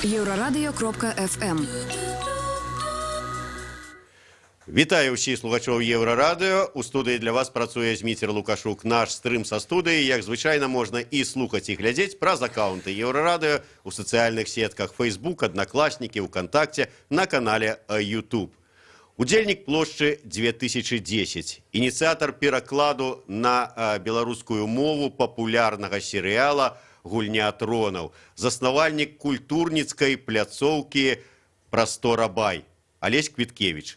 Еўрарадыё.фм. Вітаю ўсіх слухачоў Еўрарадыё. У студыі для вас працуе Зміцер Лукашук. Наш стрым са студыі, як звычайна, можна і слухаць, і глядзець праз акаунты Еўрарадыё у сацыяльных сетках Facebook, Аднакласнікі, УКантакце, на канале YouTube. Удзельнік плошчы 2010, ініцыятар перакладу на беларускую мову папулярнага серыяла «Гульня тронаў», заснавальнік культурніцкай пляцоўкі «Прастора Бай» Алесь Квіткевіч.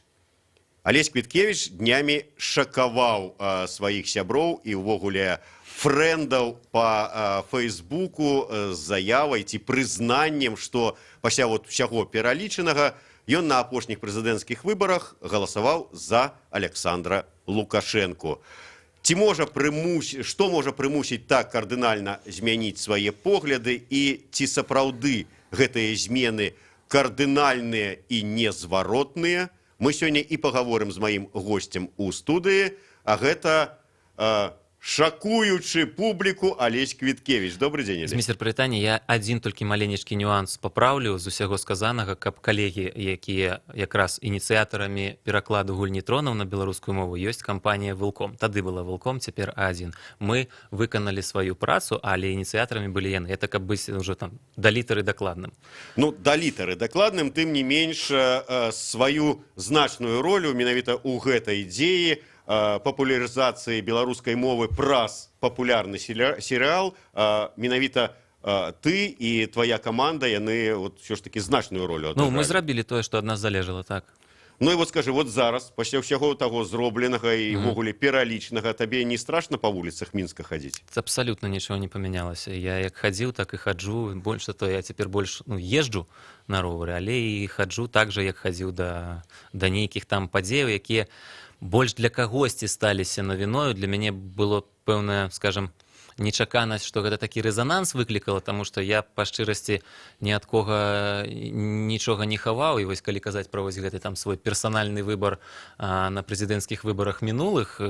Алесь Квіткевіч днямі шакаваў сваіх сяброў і ўвогуле фрэндаў па Фейсбуку з заявай ці прызнаннем, што пасля вот усяго пералічанага ён на апошніх прэзідэнцкіх выбарах галасаваў за Александра Лукашэнку. Ці можа прымусь, што можа прымусіць так кардынальна змяніць свае погляды і ці сапраўды гэтыя змены кардынальныя і незваротныя, мы сёння і пагаворым з маім госцем у студыі, а гэта шакуючы публіку Алесь Квіткевіч. Добры дзень, Алесь. Зміцер, прывітанне. Я адзін толькі маленечкі нюанс папраўлю з усяго сказанага, каб калегі, якія якраз ініцыятарамі перакладу «Гульні тронаў» на беларускую мову ёсць кампанія «Вылком». Тады была «Вылком», цяпер А1. Мы выканалі сваю працу, але ініцыятарамі былі яны. Это каб быць уже там да літары дакладным. Ну, да літары дакладным, тым не менш, сваю значную ролю менавіта ў гэтай дзеі папулярызацыі беларускай мовы праз папулярны серыал менавіта ты і твоя каманда, яны вот усё ж такі значную ролю Ну, мы адыгралі. зрабілі тое, што ад нас залежала, так. Ну і вот скажы, вот зараз, пасля ўсяго таго зробленага і ўвогуле пералічанага, табе не страшна па вуліцах Мінска хадзіць? Абсалютна нічога не памянялася. Я як хадзіў, так і хаджу. Больш то я цяпер больш, ну, езджу на ровары, але і хаджу так жа, як хадзіў да нейкіх там падзеяў, якія больш для кагосьці сталіся навіною. Для мяне было пэўная, скажем, нечаканасць, што гэта такі рэзананс выклікала, таму што я па шчырасці ні ад кога нічога не хаваў. І вось калі казаць пра вось гэты там свой персанальны выбар на прэзідэнцкіх выбарах мінулых,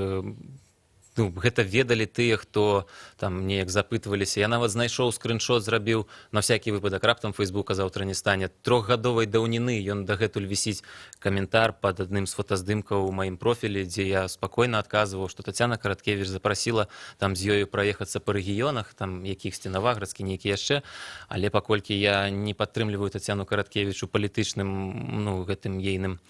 ну, гэта ведалі тыя, хто там неяк запытваліся. Я нават знайшоў скрыншот, зрабіў на всякий выпадак, раптам Фейсбука заўтра не стане, трохгадовай даўніны, ён дагэтуль вісіць, каментар под адным з фотаздымкаў у маім профілі, дзе я спакойна адказваў, што Тацяна Караткевіч запрасіла там з ёю праехацца па рэгіёнах, там якіхсьці Наваградскі, нейкі яшчэ. Але паколькі я не падтрымліваю Тацяну Караткевіч у палітычным, ну, гэтым ейным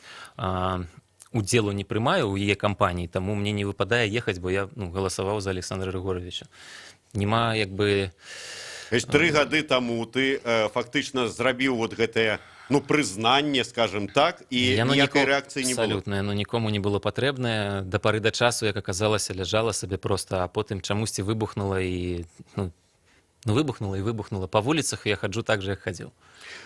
удзелу не прымаю ў яе кампаніі, таму мне не выпадае ехаць, бо я, ну, галасаваў за Александра Рыгоравіча. Няма як бы. То есть 3 гады таму ты фактычна зрабіў вот гэтае, ну, прызнанне, скажем так, і Яно ніякай рэакцыі не было. Абсалютна, яно нікому не было патрэбнае да пары да часу, як аказалася, ляжала сабе проста, а потым чамусьці выбухнула і ну, выбухнула і выбухнула. Па вуліцах я хаджу так жа, як хадзіў.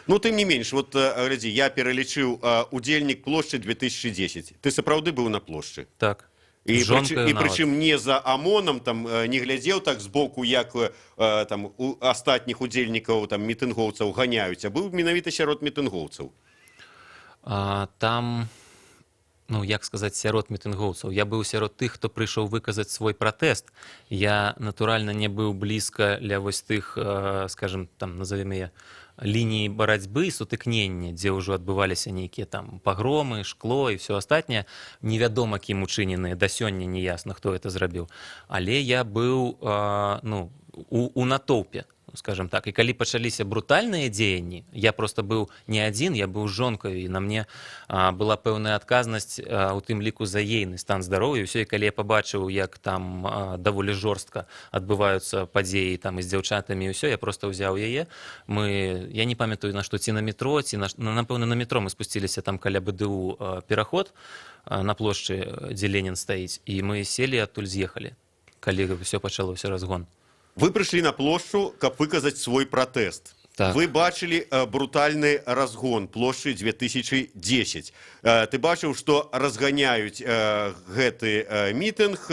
Ну, тым не менш, вот глядзі, я пералічыў: удзельнік плошчы 2010. Ты сапраўды быў на плошчы? Так. І, З жонкаю і нават. прычым не за АМОНам там, не глядзеў так збоку, як там у астатніх удзельнікаў, там мітынгоўцаў ганяюць, а быў менавіта сярод мітынгоўцаў. Там, ну, як сказаць, сярод мітынгоўцаў. Я быў сярод тых, хто прыйшоў выказаць свой пратэст. Я, натуральна, не быў блізка ля вось тых, скажем там, назовем яе, лініі барацьбы, сутыкнення, дзе ўжо адбываліся нейкія там пагромы, шкло і все астатняе, невядома кім учыненыя, да сёння не ясна, хто это зрабіў. Але я быў ну, у натоўпе, скажем так. І калі пачаліся брутальныя дзеянні, я просто быў не адзін, я быў з жонкаю, і на мне была пэўная адказнасць, у тым ліку за ейны стан здароўя, і ўсё. І калі я пабачыў, як там даволі жорстка адбываюцца падзеі там і з дзяўчатамі, і ўсё, я просто ўзяў яе, мы, я не памятаю, на што, ці на метро, ці на, напэўна, на метро, мы спусціліся там каля БДУ, пераход на плошчы, дзе Ленін стаіць, і мы селі, адтуль з'ехалі, калі ўсё пачалося, разгон. Вы прыйшлі на плошчу, каб выказаць свой пратэст. Так. Вы бачылі брутальны разгон плошчы 2010. Ты бачыў, што разганяюць гэты мітынг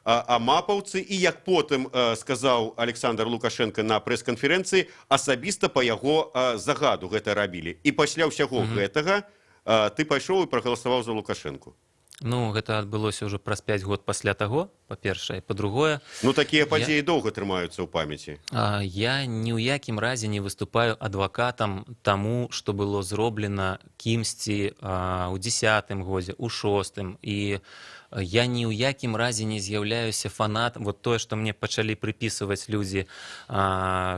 амапаўцы і, як потым сказаў Александр Лукашенко на прэс-канферэнцыі, асабіста па яго загаду гэта рабілі. І пасля ўсяго гэтага ты пайшоў і прагаласаваў за Лукашэнку. Ну, гэта адбылося ўжо праз 5 год пасля таго. Па-першае, па-другое, Ну, такія падзеі доўга трымаюцца ў памяці. Я ні ў якім разе не выступаю адвакатам таму, што было зроблена кімсьці ў 10-м годзе, у шостым, і я ні ў якім разе не з'яўляюся фанатам. Вот тое, што мне пачалі прыпісваць людзі,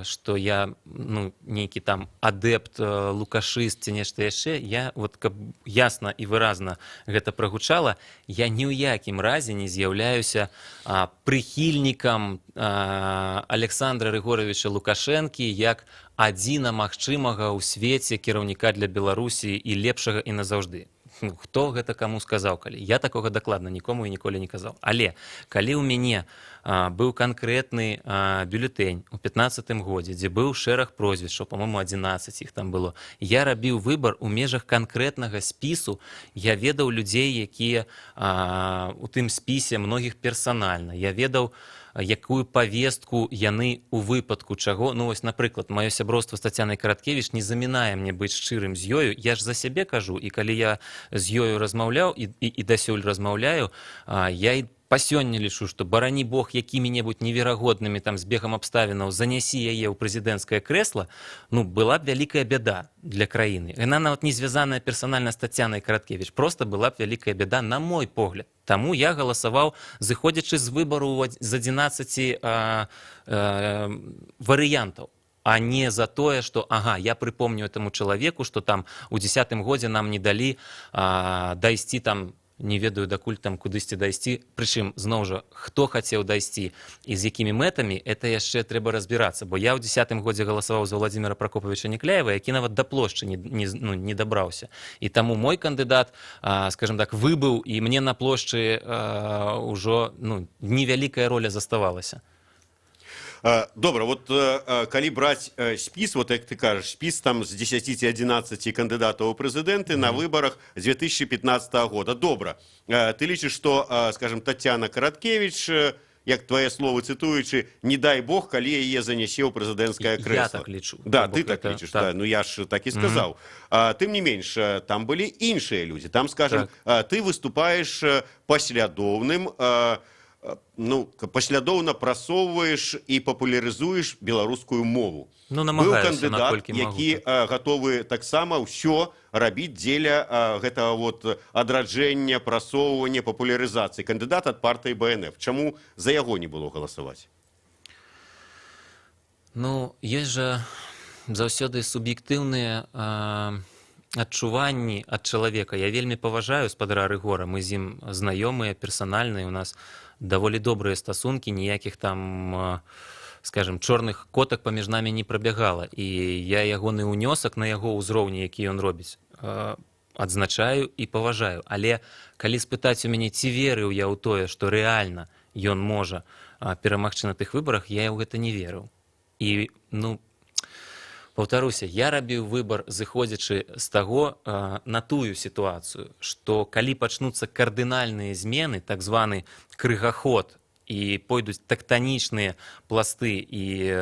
што я, ну, нейкі там адэпт, лукашыст ці нешта яшчэ, я вот, каб ясна і выразна гэта прагучала, я ні ў якім разе не з'яўляюся прыхільнікам Александра Рыгоравіча Лукашэнкі як адзіна магчымага ў свеце кіраўніка для Беларусі і лепшага і назаўжды. Ну, хто гэта каму сказаў калі? Я такога дакладна нікому і ніколі не казаў. Але калі ў мяне быў канкрэтны бюлетэнь у 15-м годзе, дзе быў шэраг прозвішчаў, по-моему, 11 іх там было, я рабіў выбар у межах канкрэтнага спісу. Я ведаў людзей, якія у тым спісе, многіх персанальна. Я ведаў, якую павестку яны у выпадку чаго, ну вось, напрыклад, маё сяброўства з Тацянай Караткевіч не замінае мне быць шчырым з ёю. Я ж за сябе кажу, і калі я з ёю размаўляў і дасюль размаўляю, я і па сёння лічу, што барані бог, якімі-небудзь неверагоднымі там збегам абставінаў занясі яе ў прэзідэнцкае крэсла, ну, была б вялікая бяда для краіны. Яна нават не звязаная персанальна з Тацянай Караткевіч, просто была б вялікая бяда, на мой погляд. Таму я галасаваў, зыходзячы з выбару з 11 варыянтаў, а не за тое, что, ага, я прыпомню этому чалавеку, что там у 10-м годзе нам не далі дайсці там, не ведаю дакуль там, кудысьці дайсці. Прычым, зноў жа, хто хацеў дайсці і з якімі мэтамі, это яшчэ трэба разбірацца, бо я ў 10-м годзе галасаваў за Владимира Прокоповича Някляева, які нават да плошчы не, ну, не дабраўся, і таму мой кандыдат, скажем так, выбыў, і мне на плошчы ўжо, ну, невялікая роля заставалася. Добра, вот калі браць спіс, вот як ты кажаш, спіс там з 10 ці 11 кандыдатаў у прэзідэнты на выбарах 2015 года. Добра. Ты лічыш, што, скажем, Татьяна Караткевич, як твае словы цытуючы, не дай бог, калі яе занясе ў прэзідэнцкае Я крэсла. так лічу. Да, То ты бок так гэта- лічыш, так. да. Ну, я ж так і сказаў. Тым не менш, там былі іншыя людзі. Там, скажем, ты выступаеш паслядоўным, ну, паслядоўна прасоўваеш і папулярызуеш беларускую мову. Ну, Быў намагаюся, кандыдат, наколькі магу, які гатовы таксама ўсё рабіць дзеля гэтага вот адраджэння, прасоўвання, папулярызацыі. Кандыдат ад партыі БНФ. Чаму за яго не было галасаваць? Ну, ёсць жа заўсёды суб'ектыўныя адчуванні ад чалавека. Я вельмі паважаю спадара Рыгора, мы з ім знаёмыя персанальныя, у нас даволі добрыя стасункі, ніякіх там, скажем, чорных котак паміж намі не прабягала. І я ягоны ўнёсак на яго ўзроўні, які ён робіць, адзначаю і паважаю. Але калі спытаць у мяне, ці верыў я ў тое, што рэальна ён можа перамагчы на тых выбарах, я ў гэта не верыў. І, ну, паўтаруся, я рабіў выбар, зыходзячы з таго, на тую сітуацыю, што калі пачнуцца кардынальныя змены, так званы крыгаход, і пойдуць тэктанічныя пласты, і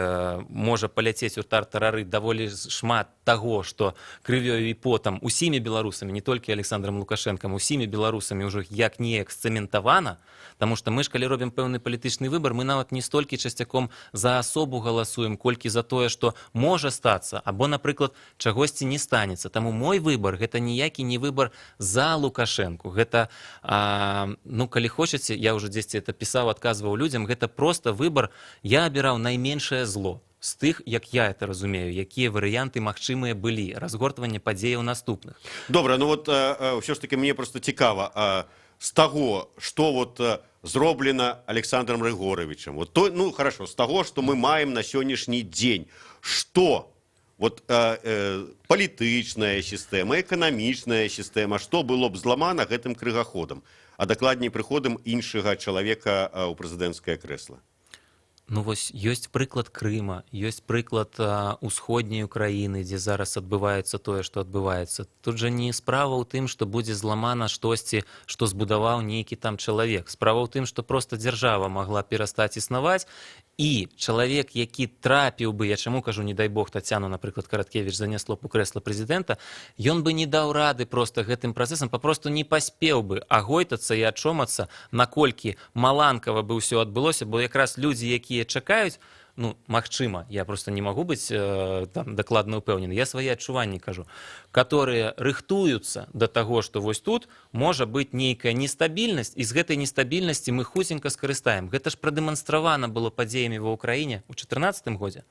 можа паляцець у тартарары даволі шмат таго, што крывёю і потам усімі беларусамі, не толькі Александром Лукашэнкам, усімі беларусамі ўжо як неяк сцэментавана. Таму што мы ж, калі робім пэўны палітычны выбар, мы нават не столькі часцяком за асобу галасуем, колькі за тое, што можа стацца або, напрыклад, чагосьці не станецца. Таму мой выбар — гэта ніякі не выбар за Лукашэнку, гэта, ну, калі хочаце, я ўжо дзесьці это пісаў, адказваў людзям, гэта просто выбар, я абіраў найменшае зло з тых, як я это разумею, якія варыянты магчымыя былі разгортвання падзеяў наступных. Добра, ну вот ўсё ж таки мне просто цікава, з таго, што вот зроблена Александром Рыгоравічам, вот то, ну хорошо, з таго, што мы маем на сённяшні дзень, што вот палітычная сістэма, эканамічная сістэма, што было б зламана гэтым крыгаходам, а дакладней, прыходам іншага чалавека ў прэзідэнцкае крэсла? Ну вось ёсць прыклад Крыма, ёсць прыклад усходняй Украіны, дзе зараз адбываецца тое, што адбываецца. Тут жа не справа ў тым, што будзе зламана штосьці, што збудаваў нейкі там чалавек. Справа ў тым, што проста дзяржава магла перастаць існаваць. І чалавек, які трапіў бы, я чаму кажу, не дай бог, Тацяну, напрыклад, Караткевіч занесло б у крэсла прэзідэнта, ён бы не даў рады проста гэтым працэсам, папросту не паспеў бы агойтацца і ачомацца, наколькі маланкава бы ўсё адбылося, бо якраз людзі, якія чакаюць, ну, магчыма, я просто не магу быць там дакладна ўпэўнены, я свае адчуванні кажу, которые рыхтуюцца да таго, што вось тут можа быць нейкая нестабільнасць, і з гэтай нестабільнасці мы хуценька скарыстаем. Гэта ж прадэманстравана было падзеямі ва Ўкраіне ў 14 годзе.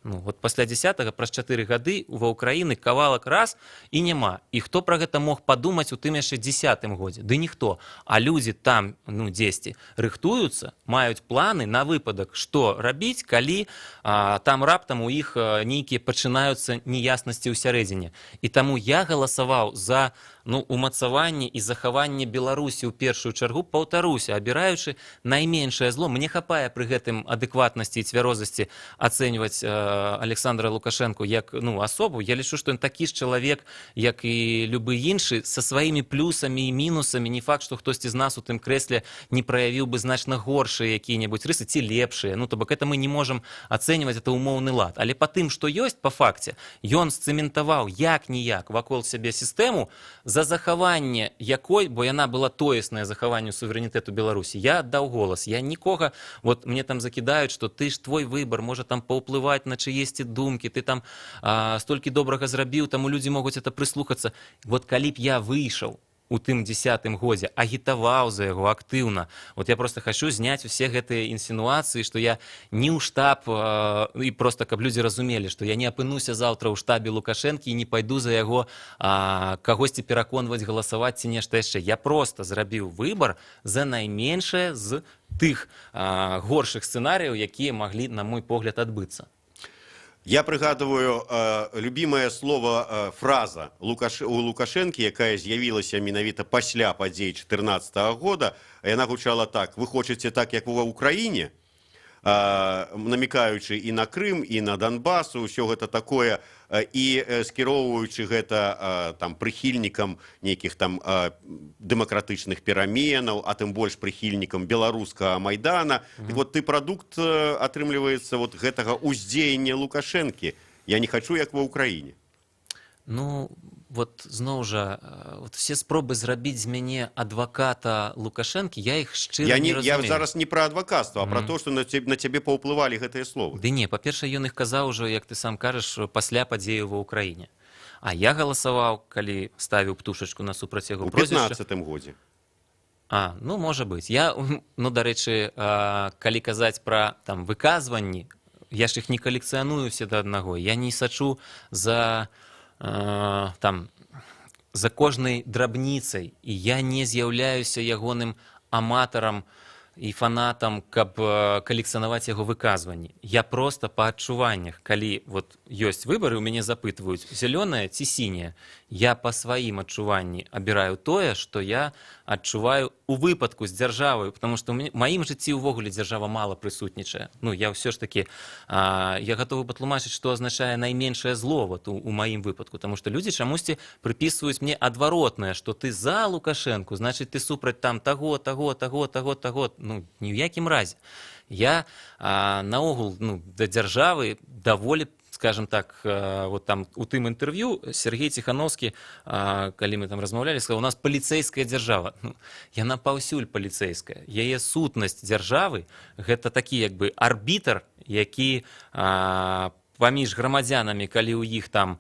Ну, вот пасля 10 праз 4 гады ва Ўкраіны кавалак раз — і няма. І хто пра гэта мог падумаць у тым яшчэ 10-м годзе? Ды ніхто. А людзі там, ну, дзесьці рыхтуюцца, маюць планы на выпадак, што рабіць, калі там раптам у іх нейкія пачынаюцца неяснасці ў сярэдзіне. І таму я галасаваў за, ну, умацаванне і захаванне Беларусі ў першую чаргу, паўтаруся, абіраючы найменшае зло. Мне хапае пры гэтым адэкватнасці і цвярозасці ацэньваць Александра Лукашэнку як, ну, асобу. Я лічу, што ён такі ж чалавек, як і любы іншы, са сваімі плюсамі і мінусамі. Не факт, што хтосьці з нас у тым крэсле не праявіў бы значна горшыя якія-небудзь рысы ці лепшыя. Ну, то бок это мы не можам ацэньваць, это умоўны лад. Але па тым, што ёсць па факце, ён сцэментаваў як ніяк вакол сябе сістэму, за захаванне якой, бо яна была тоесная захаванню суверэнітэту Беларусі, я аддаў голас. Я нікога, вот мне там закідаюць, што ты ж, твой выбар можа там паўплываць на чыесьці думкі, ты там столькі добрага зрабіў, таму людзі могуць это прыслухацца. Вот калі б я выйшаў у тым 10-м годзе, агітаваў за яго актыўна. Вот я просто хочу зняць усе гэтыя інсінуацыі, што я не ў штаб, і просто каб людзі разумелі, што я не апынуся заўтра ў штабе Лукашэнкі і не пайду за яго кагосьці пераконваць галасаваць ці нешта яшчэ. Я просто зрабіў выбар за найменшае з тых горшых сцэнарыяў, якія маглі, на мой погляд, адбыцца. Я прыгадываю любимое слово, фраза у Лукашэнкі, якая з'явілася менавіта пасля падзей 14 года. Яна гучала так: «Вы хочаце так, як ва Ўкраіне», намікаючы і на Крым, і на Донбас, ўсё гэта такое, і скіроўваючы гэта там прыхільнікам нейкіх там дэмакратычных пераменаў, а тым больш прыхільнікам беларускага Майдана. Так вот, ты прадукт, атрымліваецца, вот гэтага ўздзеяння Лукашэнкі: «Я не хочу, як ва Ўкраіне». Ну, вот зноў жа, вот все спробы зрабіць з мяне адваката Лукашэнкі, я іх шчыра Я не не, я разумею. зараз не пра адвакацтва, а пра то, што на цябе паўплывалі гэтыя словы. Ды не, па-першае, ён іх казаў ужо, як ты сам кажаш, пасля падзеяў ва Ўкраіне. А я галасаваў, калі ставіў птушачку насупраць яго У прозвішча. 15 годзе. А, ну, можа быць. Я, ну, дарэчы, калі казаць пра там выказванні, я ж іх не калекцыяную все да аднаго. Я не сачу за там за кожнай драбніцай, і я не з'яўляюся ягоным аматарам і фанатам, каб калекцыянаваць яго выказванні. Я просто па адчуваннях, калі вот ёсць выбары, у мяне запытваюць: зялёная ці сіняя, я па сваім адчуванні абіраю тое, што я адчуваю у выпадку з дзяржавай, потому что ў маім жыцці ўвогуле дзяржава мала прысутнічае. Ну, я ўсё ж таки я гатовы патлумачыць, што азначае найменшае зло вот у маім выпадку, потому что людзі чамусьці прыпісваюць мне адваротнае, што ты за Лукашэнку, значит, ты супраць там таго, таго, таго, таго, таго. Ну, ні ў якім разе. Я наогул, ну, да дзяржавы даволі, скажем так, вот там у тым інтэрв'ю Сергей Ціхановскі, калі мы там размаўлялі, сказал: «У нас паліцэйская дзяржава». Ну, яна паўсюль паліцэйская. Яе сутнасць дзяржавы — гэта такі як бы арбітр, які паміж грамадзянамі, калі ў іх там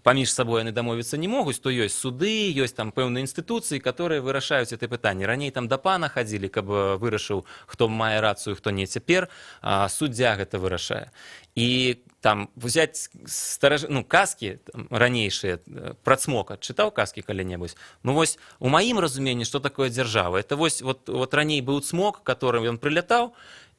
паміж сабой яны дамовіцца не могуць, то ёсць суды, ёсць там пэўныя інстытуцыі, которые вырашаюць это пытанне. Раней там да пана хадзілі, каб вырашыў, хто мае рацыю, хто не. Цяпер суддзя гэта вырашае. І там взять ну, казкі там ранейшыя пра цмока, чытаў казкі калі-небудзь? Ну вось, у маім разуменні, што такое дзяржава — это вось вот раней быў цмок, которым ён прылятаў,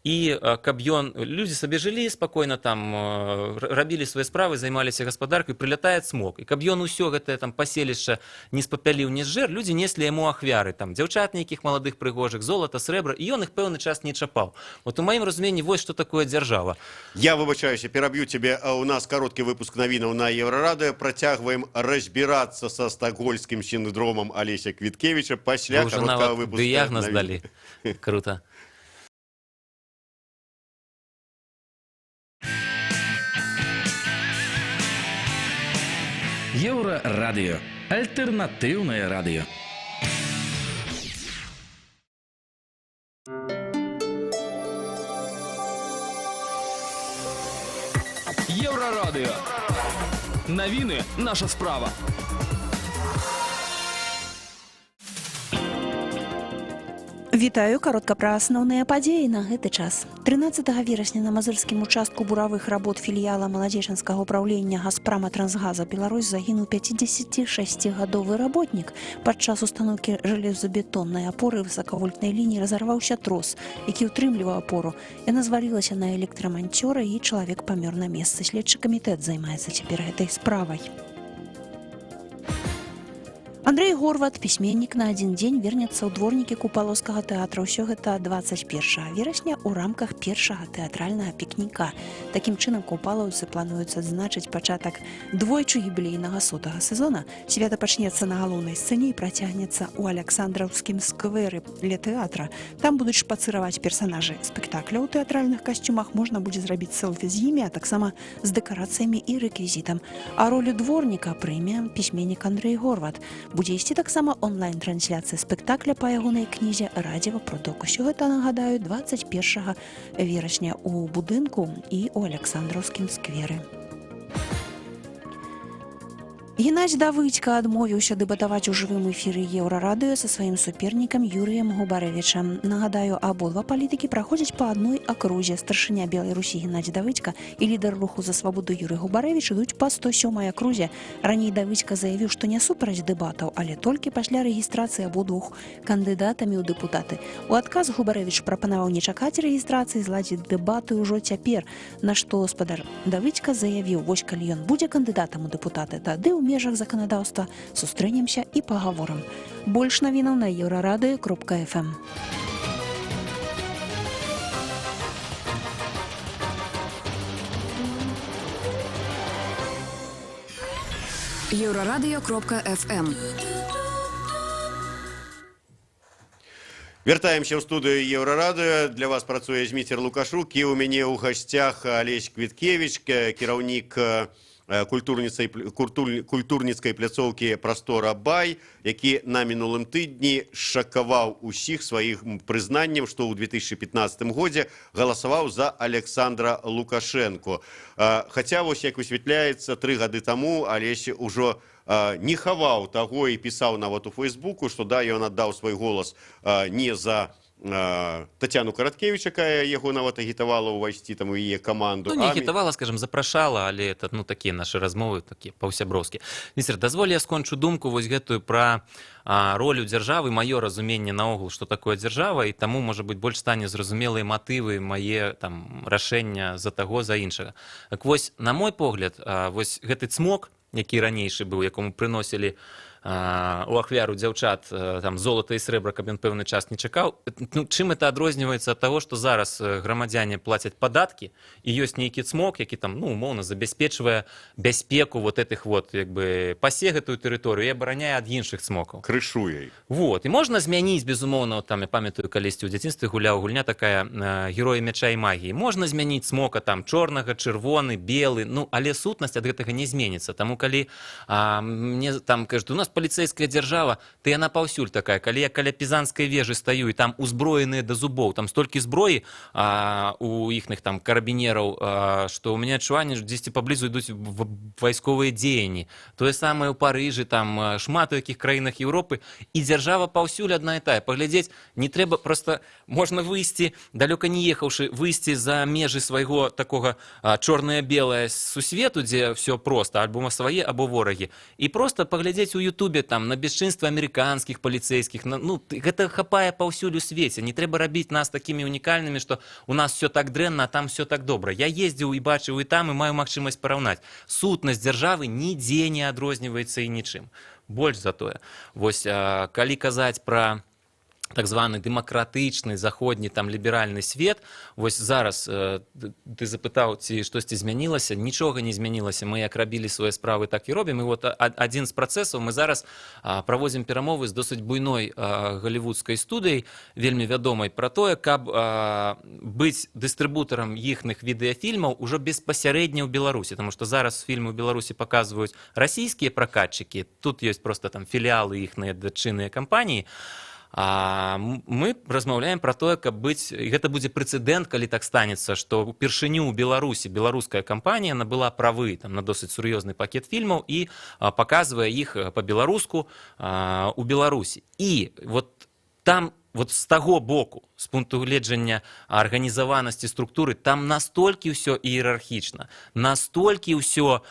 і каб ён, людзі сабе жылі спакойна там, рабілі свае справы, займаліся гаспадаркай, прылятае цмок, і каб ён усё гэтае там паселішча не спапяліў, не зжэр, людзі неслі яму ахвяры, там дзяўчат нейкіх маладых прыгожых, золата, срэбра, і ён іх пэўны час не чапаў. Вот у маім разуменні вось што такое дзяржава. Я выбачаюся, пераб'ю цябе. У нас кароткі выпуск навінаў на Еўрарадыё. Працягваем разбірацца са стакгольмскім сіндромам Алеся Квіткевіча пасля Вы ўжо кароткага нават выпуска дыягназ навін. далі, круто. Еўрарадыё. Альтэрнатыўнае радыё. Еўрарадыё. Навіны — наша справа. Вітаю, каротка пра асноўныя падзеі на гэты час. 13 верасня на мазырскім участку буравых работ філіяла маладзечанскага ўпраўлення Газпрама Трансгаза Беларусь загінуў 56-гадовы работнік. Падчас установкі жалезабетоннай апоры высакавольтнай лініі разарваўся трос, які ўтрымліваў апору. Яна звалілася на электраманцёра, і чалавек памёр на месцы. Следчы камітэт займаецца цяпер гэтай справай. Андрэй Горват, пісьменнік, на адзін дзень вернецца ў дворнікі купалаўскага тэатра. Ўсё гэта 21 верасня ў рамках першага тэатральнага пікніка. Такім чынам купалаўцы плануюць адзначыць пачатак двойчы юбілейнага 100-га сезона. Свята пачнецца на галоўнай сцэне і працягнецца ў Аляксандраўскім скверы ля тэатра. Там будуць шпацыраваць персанажы спектакля ў тэатральных касцюмах, можна будзе зрабіць сэлфі з імі, а таксама з дэкарацыямі і рэквізітам. А ролю дворніка прыме пісьменнік Андрэй Горват. Будзе ісці таксама онлайн-трансляцыя спектакля па ягонай кнізе «Радзіва прудок». Усё гэта, нагадаю, 21 верасня ў будынку і ў Аляксандраўскім скверы. Генадзь Давыдзька адмовіўся дэбатаваць у жывым эфіры Еўрарадыё са сваім супернікам Юрыем Губарэвічам. Нагадаю, абодва палітыкі праходзяць па адной акрузе. Старшыня Белай Русі Генадзь Давыдзька і лідар руху «За свабоду» Юрый Губарэвіч ідуць па 107 акрузе. Раней Давыдзька заявіў, што не супраць дэбатаў, але толькі пасля рэгістрацыі абодвух кандыдатамі ў дэпутаты. У адказ Губарэвіч прапанаваў не чакаць рэгістрацыі, зладзіць дэбаты ўжо цяпер, на што спадар Давыдзька заявіў: вось калі ён будзе кандыдатам у дэпутаты, тады ў межах заканадаўства сустрэнемся і пагаворам. Больш навінаў на еўрарадыё.фм. Еўрарадыё.фм. Вяртаемся ў студыю Еўрарадыё. Для вас працуе Зміцер Лукашук, і ў мяне ў гасцях Алесь Квіткевіч, кіраўнік культурніцкай пляцоўкі «Прастора Бай», які на мінулым тыдні шакаваў усіх сваіх прызнаннем, што ў 2015 годзе галасаваў за Александра Лукашэнку. Хаця вось, як высвятляецца, 3 гады таму Алесь ужо не хаваў таго і пісаў нават у Фейсбуку, што да, ён аддаў свой голас не за Тацяну Караткевіч, якая яго нават агітавала ўвайсці там у яе каманду. Ну, не агітавала, скажем, запрашала, але это, ну, такія нашы размовы, такія паўсяброўскія. Містер, дазволь, я скончу думку вось гэтую пра ролю дзяржавы, маё разуменне наогул, што такое дзяржава, і таму, можа быць, больш стане зразумелыя матывы мае там рашэння за таго, за іншага. Так вось, на мой погляд, вось гэты цмок, які ранейшы быў, якому прыносілі у ахвяру дзяўчат там золата і срэбра, каб ён пэўны час не чакаў. Ну, чым это адрозніваецца ад таго, што зараз грамадзяне плацяць падаткі і ёсць нейкі цмок, які там, ну, умоўна, забяспечвае бяспеку вот этих вот, як бы, пасе гэтую тэрыторыю і абараняе ад іншых цмокаў. Крышуе. Вот. І можна змяніць, безумоўна, вот там я памятаю, калісьці ў дзяцінстве гуляў, гульня такая «Героі мяча і магіі». Можна змяніць цмока там чорнага, чырвоны, белы, ну, але сутнасць ад гэтага не зменіцца. Таму калі мне там кажуць: «У нас паліцэйская дзяржава», ты яна паўсюль такая. Калі я каля пізанскай вежы стаю, і там узброеныя да зубоў, там столькі зброі у іхных там карабінераў, што ў мяне адчуванне, што дзесьці паблізу ідуць вайсковыя дзеянні. Тое самае ў Парыжы, там шмат у якіх краінах Еўропы, і дзяржава паўсюль адна і тая. Паглядзець не трэба, просто можна выйсці, далёка не ехаўшы, выйсці за межы свайго такога чорнае-белае сусвету, дзе все просто, альбо свае, або ворагі, і просто паглядзець у Ютубе там на бесчынства амерыканскіх паліцэйскіх, ну, гэта хапае паўсюль у свеце. Не трэба рабіць нас такімі унікальнымі, што у нас все так дрэнна, а там все так добра. Я ездзіў і бачыў і там, і маю магчымасць параўнаць. Сутнасць дзяржавы нідзе не адрозніваецца і нічым. Больш за тое, вось калі казаць пра Так званы дэмакратычны заходні, там, ліберальны свет. Вось зараз ты запытаў, ці штосьці змянілася. Нічога не змянілася. Мы як рабілі свае справы, так і робім. І вот адзін з працэсаў: мы зараз праводзім перамовы з досыць буйной галівудскай студыяй, вельмі вядомай, пра тое, каб быць дыстрыбутарам іхных відэафільмаў ужо беспасярэдня ў Беларусі, потому что зараз фільмы ў Беларусі паказваюць расійскія пракатчыкі, тут ёсць просто там філіалы іхныя, дачынныя кампаніі. А мы размаўляем пра тое, каб быць, і гэта будзе прэцэдэнт, калі так станецца, што упершыню ў Беларусі беларуская кампанія набыла правы там на досыць сур'ёзны пакет фільмаў і паказвае іх па-беларуску у Беларусі. І вот там вот, з таго боку, з пункту гледжання арганізаванасці структуры, там настолькі ўсё іерархічна, настолькі ўсё,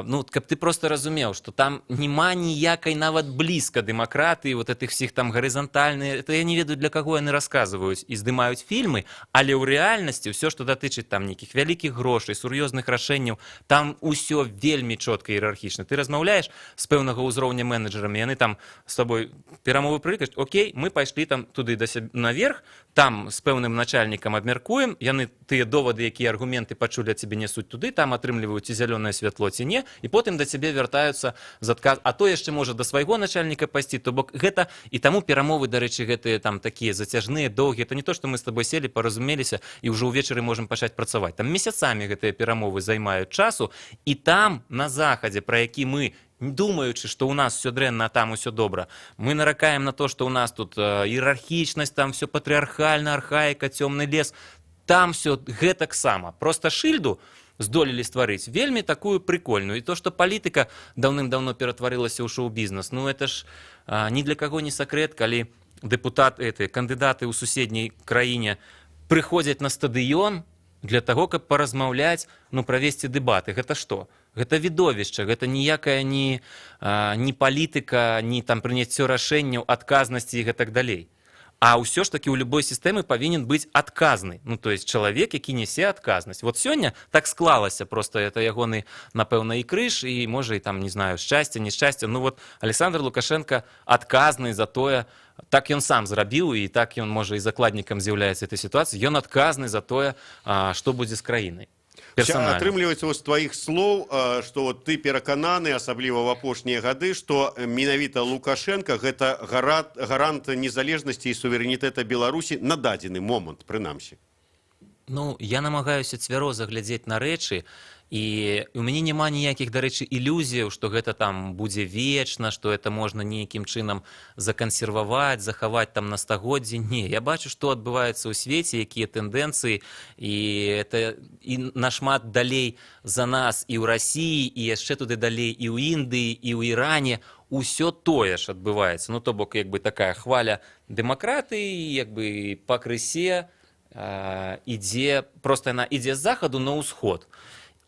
ну, каб ты просто разумеў, что там няма ніякай нават блізка дэмакратыі, вот этих всех там гарызантальныя, это я не ведаю, для каго яны расказваюць і здымаюць фільмы, але ў рэальнасці ўсё, што датычыць там нейкіх вялікіх грошай, сур'ёзных рашэнняў, там усё вельмі чётка іерархічна. Ты размаўляеш з пэўнага ўзроўня менеджерамі, яны там з тобой перамовы пры кажуць: «Окей, мы пайшлі там туды да сябе наверх, там з пэўным начальнікам абмяркуем». Яны тыя довады, якія аргументы пачулі ад цябе, несуць туды, там атрымліваюць ці зялёнае святло, ці не, і потым да цябе вяртаюцца з адказ, а то яшчэ можа да свайго начальніка пайсці. То бок гэта, і таму перамовы, дарэчы, гэтыя там такія зацяжныя, доўгія. Это не то, что мы с тобой селі, паразумеліся і ўжо ўвечары можем пачаць працаваць. Там месяцамі гэтыя перамовы займаюць часу. І там, на захадзе, пра які мы, думаючы, что у нас все дрэнна, а там усё добра, мы наракаем на то, что у нас тут іерархічнасць, там все патрыархальна, архаіка, цёмны лес, там все гэтаксама, просто шыльду здолелі стварыць вельмі такую прикольную. І то, что палітыка даўным-давно ператварылася ў шоу-бізнес, ну, это ж ні для каго не сакрэт, калі дэпутат, эти кандыдаты ў суседняй краіне прыходзяць на стадыён для таго, каб паразмаўляць, ну, правесці дэбаты. Гэта што? Гэта відовішча, гэта ніякая не палітыка, не там прыняццё рашэнняў, адказнасці і гэтак далей. А ўсё ж такі ў любой сістэмы павінен быць адказны, ну, то есть чалавек, які несе адказнасць. Вот сёння так склалася просто, это ягоны, напэўна, і крыж, і, можа, і там, не знаю, шчасце, нешчасце, ну, вот Александр Лукашенко адказны за тое, так ён сам зрабіў, і так ён, можа, і закладнікам з'яўляецца этой сітуацыі, ён адказны за тое, што будзе з краінай персанальна. Атрымліваецца з тваіх слоў, што вот ты перакананы, асабліва ў апошнія гады, што менавіта Лукашенко гэта гарант незалежнасці і суверэнітэта Беларусі на дадзены момант прынамсі. Ну, я намагаюся цвяроза глядзець на рэчы, і у мяне няма ніякіх, дарэчы, ілюзіяў, што гэта там будзе вечна, што это можна нейкім чынам закансерваваць, захаваць там на стагоддзі. Не, я бачу, што адбываецца ў свеце, якія тэндэнцыі, і это і нашмат далей за нас і ў Расіі, і яшчэ туды далей, і ў Індыі, і ў Іране усё тое ж адбываецца. Ну, то бок, як бы такая хваля дэмакратыі, як бы пакрысе ідзе, просто яна ідзе з захаду на ўсход.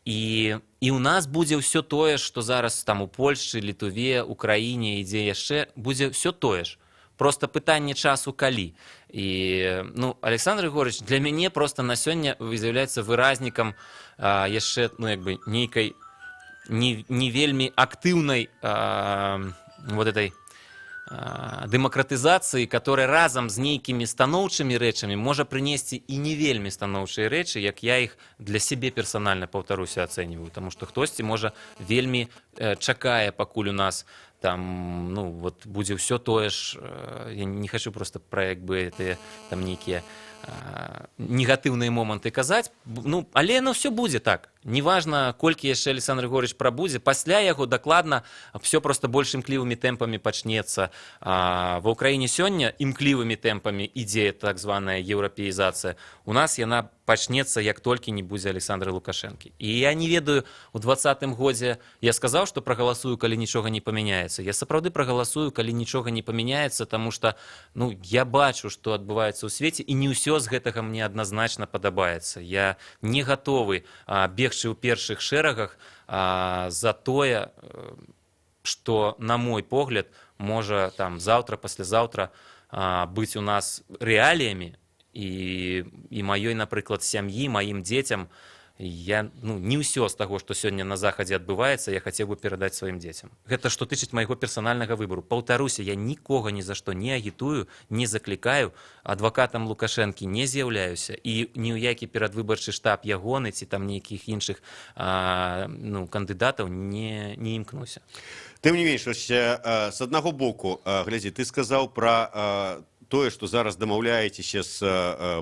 І ў нас будзе ўсё тое, што зараз там у Польшчы, Літуве, Украіне, ідзе яшчэ, будзе ўсё тое ж. Просто пытанне часу, калі. І, ну, Александр Григорьевич для мяне просто на сёння з'яўляецца выразнікам яшчэ, ну, як бы нейкай не вельмі актыўнай вот этой дэмакратызацыі, которая разам з нейкімі станоўчымі рэчамі можа прынесці і не вельмі станоўчыя рэчы, як я іх для сябе персанальна, паўтаруся, ацэньваю, потому что хтосьці, можа, вельмі чакае, пакуль у нас там, ну, вот будзе ўсё тое ж. Я не хочу просто пра, як бы, гэтыя там нейкія негатыўныя моманты казаць, ну, але яно все будзе так, неважна, колькі яшчэ Александр Григорьевич прабудзе пасля яго, дакладна все просто больш імклівымі тэмпамі пачнецца. Ва Ўкраіне сёння імклівымі тэмпамі ідзе так званая еўрапеізацыя, у нас яна пачнецца, як толькі не будзе Александра Лукашэнкі. І я не ведаю, у 20-м годзе я сказаў, што прагаласую, калі нічога не памяняецца. Я сапраўды прагаласую, калі нічога не памяняецца, таму что, ну, я бачу, што адбываецца ў свеце, і не ўсё з гэтага мне адназначна падабаецца. Я не гатовы бегчы ў першых шэрагах за тое, што, на мой погляд, можа там заўтра, паслязаўтра быць у нас рэаліямі і маёй, напрыклад, сям'і, маім дзецям. Я, ну, не ўсё з таго, што сёння на Захадзе адбываецца, я хацеў бы перадаць сваім дзецям. Гэта што тычыць майго персанальнага выбару. Паўтаруся, я нікога ні за што не агітую, не заклікаю, адвакатам Лукашэнкі не з'яўляюся і ні ў які перадвыбарчы штаб ягоны ці там нейкіх іншых ну, кандыдатаў не імкнуся. Тым не менш, ось, з аднаго боку, глядзі, ты сказаў пра тое, што зараз дамаўляецеся з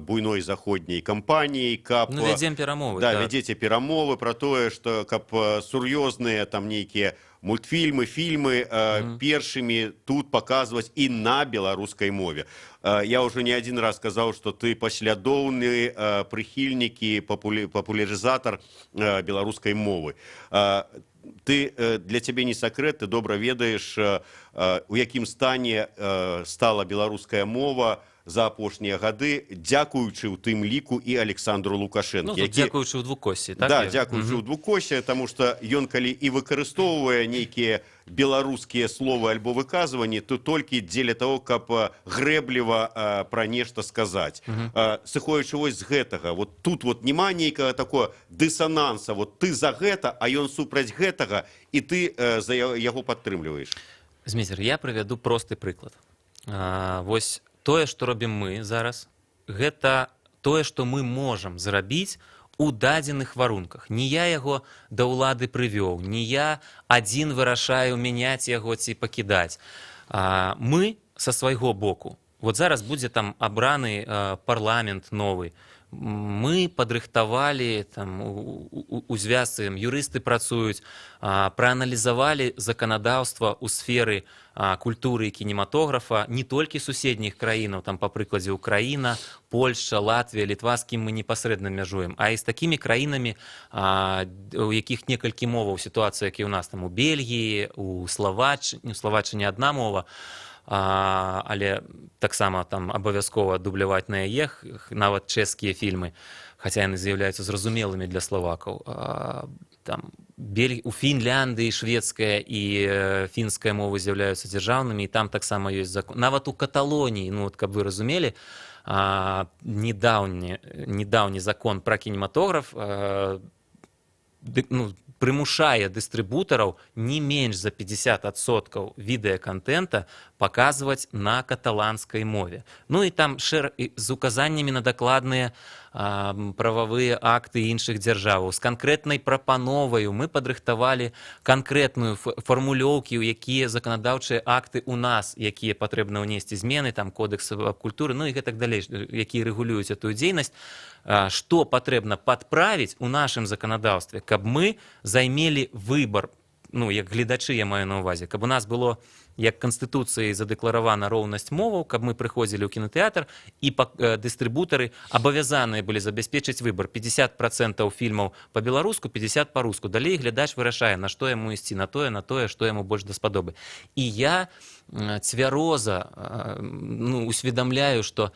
буйной заходняй кампаніяй, каб Ну, вядзем перамовы. Да, так. Вядзеце перамовы пра тое, што каб сур'ёзныя там нейкія мультфільмы, фільмы першымі тут паказваць і на беларускай мове. Я ўжо не адзін раз сказаў, што ты паслядоўны прыхільнік і папулярызатар беларускай мовы. Ты для цябе не сакрэт, ты добра ведаеш, у якім стане стала беларуская мова за апошнія гады, дзякуючы ў тым ліку і Александру Лукашэнку. Ну, тут дзякуючы ў двукоссі, так? Да, дзякуючы ў двукосе, таму што ён калі і выкарыстоўвае нейкія беларускія словы альбо выказванні, то толькі дзеля таго, каб грэбліва пра нешта сказаць. Сыходзячы вось з гэтага, вот тут вот няма нейкага такого дысананса, вот ты за гэта, а ён супраць гэтага, і ты за яго падтрымліваеш? Зміцер, я прывяду просты прыклад. Вось тое, што робім мы зараз, гэта тое, што мы можам зрабіць у дадзеных варунках. Не я яго да ўлады прывёў, не я адзін вырашаю, мяняць яго ці пакідаць. Мы са свайго боку. Вот зараз будзе там абраны парламент новы. Мы падрыхтавалі там у звязцы, юрысты працуюць, прааналізавалі заканадаўства ў сферы культуры і кінематографа не толькі суседніх краінаў, там, па прыкладзе, Украіна, Польшча, Латвія, Літва, з кім мы непасрэдна мяжуем, а і з такімі краінамі, у якіх некалькі моваў, сітуацыя, як і ў нас, там, у Бельгіі, у Словаччыне адна мова, але таксама там абавязкова дубляваць на яе, нават чэшскія фільмы, хаця яны з'яўляюцца зразумелымі для славакаў. Там у Фінляндыі шведская і фінская мовы з'яўляюцца дзяржаўнымі, і там таксама ёсць закон. Нават у Каталоніі, ну вот, каб вы разумелі, недаўні закон пра кінематограф ну, прымушае дыстрыбутараў не менш за 50% відэакантэнта паказваць на каталанскай мове. Ну і там і з указаннямі на дакладныя прававыя акты іншых дзяржаваў, з канкрэтнай прапановаю. Мы падрыхтавалі канкрэтную фармулёўкі, у якія заканадаўчыя акты у нас, якія патрэбна ўнесці змены, там, кодекс аб культуры, ну і гэтак далей, якія рэгулююць эту дзейнасць, што патрэбна падправіць у нашым заканадаўстве, каб мы займелі выбар, ну, як гледачы, я маю на ўвазе, каб у нас было, як канстытуцыяй задэкларавана роўнасць моваў, каб мы прыходзілі ў кінотэатр і дыстрыбутары абавязаныя былі забяспечыць выбар: 50% фільмаў па-беларуску, 50 па-руску. Далей глядач вырашае, на што яму ісці, на тое, што яму больш даспадобы. І я цвяроза ну, усведамляю, што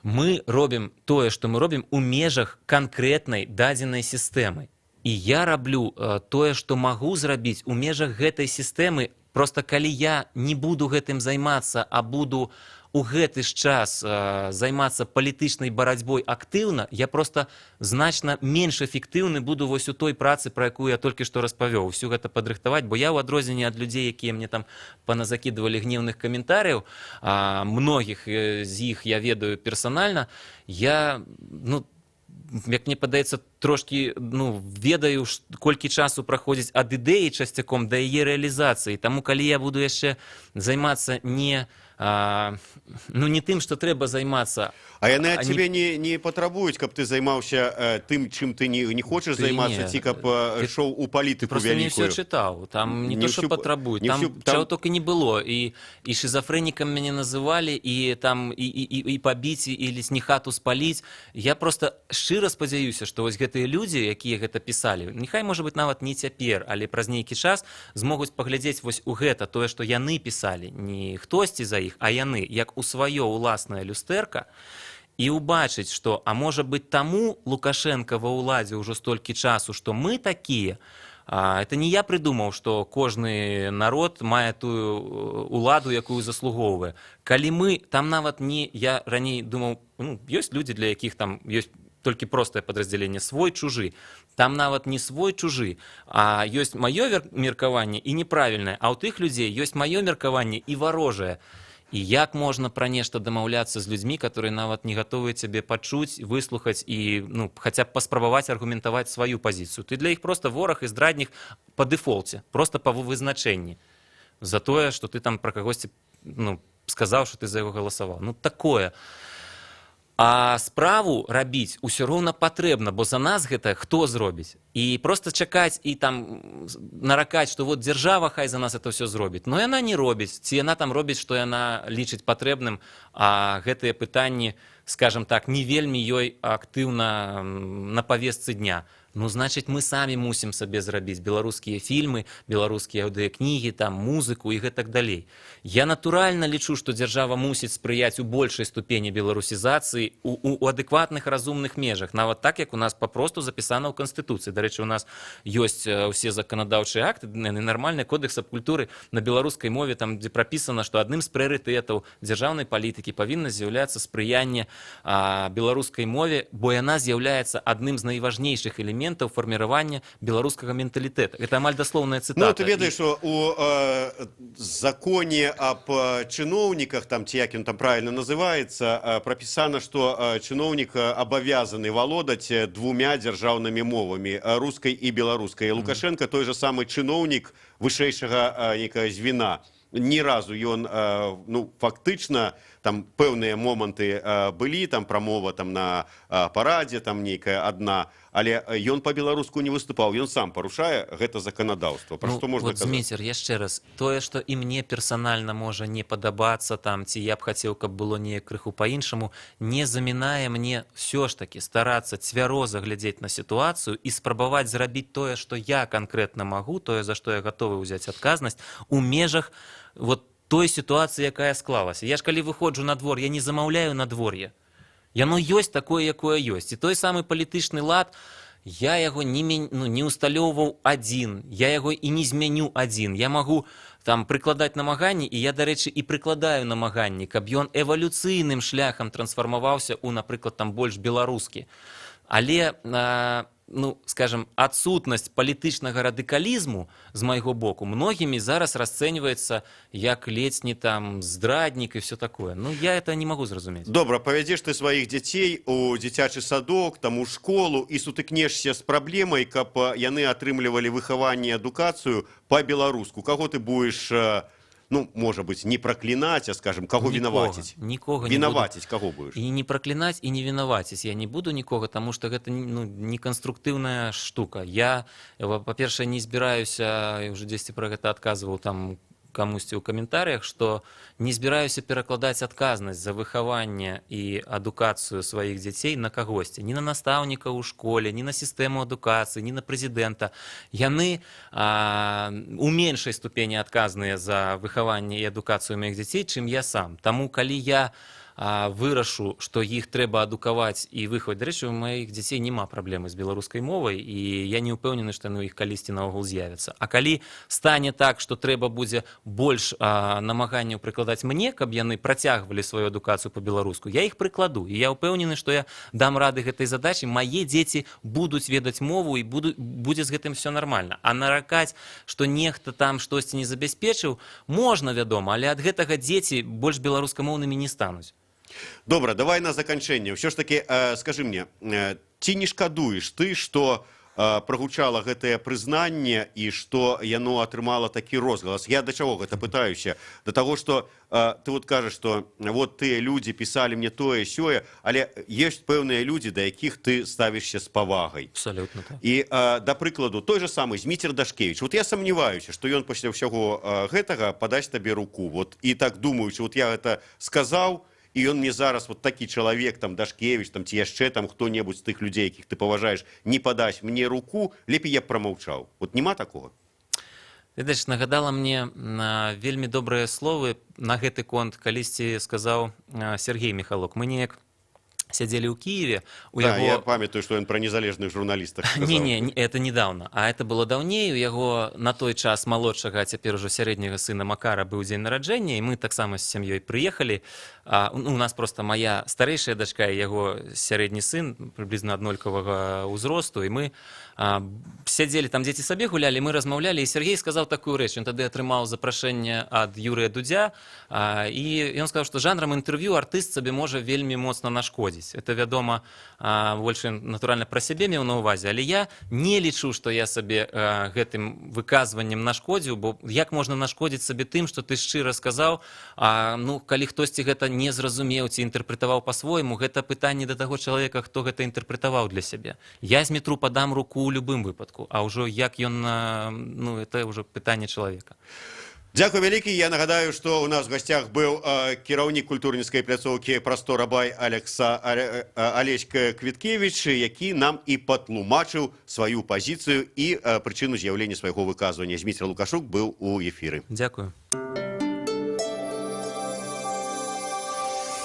мы робім тое, што мы робім, у межах канкрэтнай дадзенай сістэмы. І я раблю тое, што магу зрабіць у межах гэтай сістэмы. Просто калі я не буду гэтым займацца, а буду у гэты ж час займацца палітычнай барацьбой актыўна, я просто значна менш эфектыўны буду вось у той працы, пра якую я толькі што распавёў, усю гэта падрыхтаваць, бо я, ў адрозненне ад людзей, якія мне там паназакідвалі гневных каментарыяў, многіх з іх я ведаю персанальна, я, ну, як мне падаецца, трошкі, ну, ведаю, колькі часу праходзіць ад ідэі часцяком да яе рэалізацыі. Таму калі я буду яшчэ займацца не ну, не тым, што трэба займацца. А яны ад А цябе не патрабуюць, каб ты займаўся тым, чым ты не хочаш Ты займацца, не. ці каб ішоў у Ты палітыку просто не ўсё вялікую? чытаў. Там не Не то, што ўсю патрабуюць, не там ўсю- там- чаго толькі не было. І шызафрэнікам мяне называлі, і там і пабіць, і лесні хату спаліць. Я просто шчыра спадзяюся, што вось гэтыя людзі, якія гэта пісалі, няхай, можа быць, нават не цяпер, але праз нейкі час змогуць паглядзець вось у гэта, тое, што яны пісалі, не хтосьці за іх, а яны, як у сваё ўласнае люстэрка, і ўбачыць, што, а можа быць, таму Лукашенко ва ўладзе ўжо столькі часу, што мы такія. Это не я прыдумаў, што кожны народ мае тую уладу, якую заслугоўвае. Калі мы там нават не, я раней думаў, ну, ёсць людзі, для якіх там ёсць Толькі простае падраздзяленне: свой, чужы. Там нават не свой, чужы, а ёсць маё меркаванне і неправільнае, а ў тых людзей ёсць маё меркаванне і варожае. І як можна пра нешта дамаўляцца з людзьмі, которые нават не гатовыя цябе пачуць, выслухаць і, ну, хаця б паспрабаваць аргументаваць сваю пазіцыю? Ты для іх просто вораг і здраднік па дэфолце, просто па вызначэнні, за тое, что ты там пра кагосьці, ну, сказаў, что ты за яго галасаваў. Ну, такое. А справу рабіць усё роўна патрэбна, бо за нас гэта хто зробіць? І просто чакаць і там наракаць, што вот дзяржава хай за нас это все зробіць, но яна не робіць ці яна там робіць, што яна лічыць патрэбным, а гэтыя пытанні, скажем так, не вельмі ёй актыўна на павесцы дня. Ну, значит, мы самі мусім сабе зрабіць беларускія фільмы, беларускія аўдыякнігі, там, музыку і гэтак далей. Я натуральна лічу, што дзяржава мусіць спрыяць у большай ступені беларусізацыі у адэкватных, разумных межах, нават так, як у нас папросту запісана ў Канстытуцыі. Дарэчы, у нас ёсць ўсе заканадаўчыя акты, яны нармальны Кодэкс аб культуры на беларускай мове, там, дзе прапісана, што адным з прыярытэтаў дзяржаўнай палітыкі павінна з'яўляцца спрыянне беларускай мове, бо яна з'яўляецца адным з найважнейшых элементаў фарміравання беларускага менталітэта. Это амаль даслоўная цытата. Ну, ты ведаеш, што у законе аб чыноўніках там, ці як ён там правильно называется, прапісана, што чыноўнік абавязаны валодаць двумя дзяржаўнымі мовамі, рускай і беларускай. Лукашенко той же самы чыноўнік вышэйшага нейкага звена. Ні разу ён, ну, фактычна, там пэўныя моманты былі, там прамова там на парадзе, там нейкая адна, але ён па-беларуску не выступаў, ён сам парушае гэта заканадаўства. Пра Ну, што можна вот, казаць? Зміцер, яшчэ раз, тое, што і мне персанальна можа не падабацца там, ці я б хацеў, каб было неяк крыху па-іншаму, не замінае мне ўсё ж такі старацца цвяроза глядзець на сітуацыю і спрабаваць зрабіць тое, што я канкрэтна магу, тое, за што я гатовы ўзяць адказнасць у межах вот той сітуацыі, якая склалася. Я ж калі выходжу на двор, я не замаўляю надвор'е. Яно ёсць такое, якое ёсць. І той самы палітычны лад, я яго не, ну, не усталёўваў адзін, я яго і не змяню адзін. Я магу там прыкладаць намаганні, і я, дарэчы, і прыкладаю намаганні, каб ён эвалюцыйным шляхам трансфармаваўся ў, напрыклад, там больш беларускі. Але, ну, скажем, адсутнасць палітычнага радыкалізму з майго боку многімі зараз расцэньваецца як ледзь не там здраднік і все такое. Ну, я это не магу зразумець. Добра, павядзеш ты сваіх дзяцей у дзіцячы садок, там, у школу і сутыкнешся з праблемай, каб яны атрымлівалі выхаванне і адукацыю па-беларуску. Каго ты будзеш, ну, можа быць, не праклінаць, а, скажем, каго Нікога, вінаваціць? Нікога не буду. Вінаваціць каго будзеш? І не праклінаць, і не вінаваціць я не буду нікога, таму што гэта, ну, неканструктыўная штука. Я, па-першае, не збіраюся, я уже дзесьці пра гэта адказваў там камусьці ў каментарыях, што не збіраюся перакладаць адказнасць за выхаванне і адукацыю сваіх дзяцей на кагосьці: ні на настаўніка ў школе, ні на сістэму адукацыі, ні на прэзідэнта. Яны у меншай ступені адказныя за выхаванне і адукацыю маіх дзяцей, чым я сам. Таму, калі я вырашу, што іх трэба адукаваць і выхаваць. Дарэчы, у маіх дзяцей няма праблемы з беларускай мовай, і я не ўпэўнены, што яны ў іх калісьці наогул з'явяцца. А калі стане так, што трэба будзе больш намаганняў прыкладаць мне, каб яны працягвалі сваю адукацыю па-беларуску, я іх прыкладу. І я ўпэўнены, што я дам рады гэтай задачы, мае дзеці будуць ведаць мову, і будзе з гэтым все нармальна. А наракаць, што нехта там штосьці не забяспечыў, можна, вядома, але ад гэтага дзеці больш беларускамоўнымі не стануць. Добра, давай на заканчэнне. Ўсё ж таки, скажы мне, ці не шкадуеш ты, што прагучала гэтае прызнанне і што яно атрымала такі розгалас? Я да чаго гэта пытаюся? Да таго, што ты вот кажаш, што вот тыя людзі пісалі мне тое сёе, але ёсць пэўныя людзі, да якіх ты ставішся з павагай. Абсолютно так. І да прыкладу, той же самы Зміцер Дашкевич. Вот я сомневаюся, што ён пасля ўсяго гэтага падасць табе руку. Вот і так думаючы, вот я гэта сказаў, і ён мне зараз, вот такі чалавек, там, Дашкевич, там, ці яшчэ там хто-небудзь з тых людзей, якіх ты паважаеш, не падасць мне руку, лепей я б прамаўчаў. Вот няма такога? Ведаеш, нагадала мне на вельмі добрыя словы на гэты конт калісьці сказаў Сергей Михалок. Мы неяк сядзелі ў Киеве у Да, яго я памятаю, што ён пра незалежных журналістах сказаў. Не, это недавно, а это было даўней. У яго на той час малодшага, а цяпер ужо сярэдняга сына Макара быў дзень нараджэння, і мы таксама з сям'ёй прыехалі. ну, у нас просто моя старэйшая дачка і яго сярэдні сын прыблізна аднолькавага ўзросту, і мы сядзелі там, дзеці сабе гулялі, мы размаўлялі, і Сергей сказаў такую рэч. Ён тады атрымаў запрашэнне ад Юрыя Дудзя, і ён сказаў, што жанрам інтэрв'ю артыст сабе можа вельмі моцна нашкодзіць. Это, вядома, больш ён, натуральна, пра сябе меў на ўвазе, але я не лічу, што я сабе гэтым выказваннем нашкодзіў, бо як можна нашкодзіць сабе тым, што ты шчыра сказаў? Ну, калі хтосьці гэта не зразумеў ці інтэрпрэтаваў па-свойму, гэта пытанне да таго чалавека, хто гэта інтэрпрэтаваў для сябе. Я Змітру падам руку ў любым выпадку, а ўжо як ён ну, это ўжо пытанне чалавека. Дзякуй вялікі. Я нагадаю, што у нас в гасцях быў кіраўнік культурніцкай пляцоўкі «Прастора бай» Алесь Квіткевіч, які нам і патлумачыў сваю пазіцыю і прычыну з'яўлення свайго выказвання. Зміцер Лукашук быў у эфіры. Дзякую.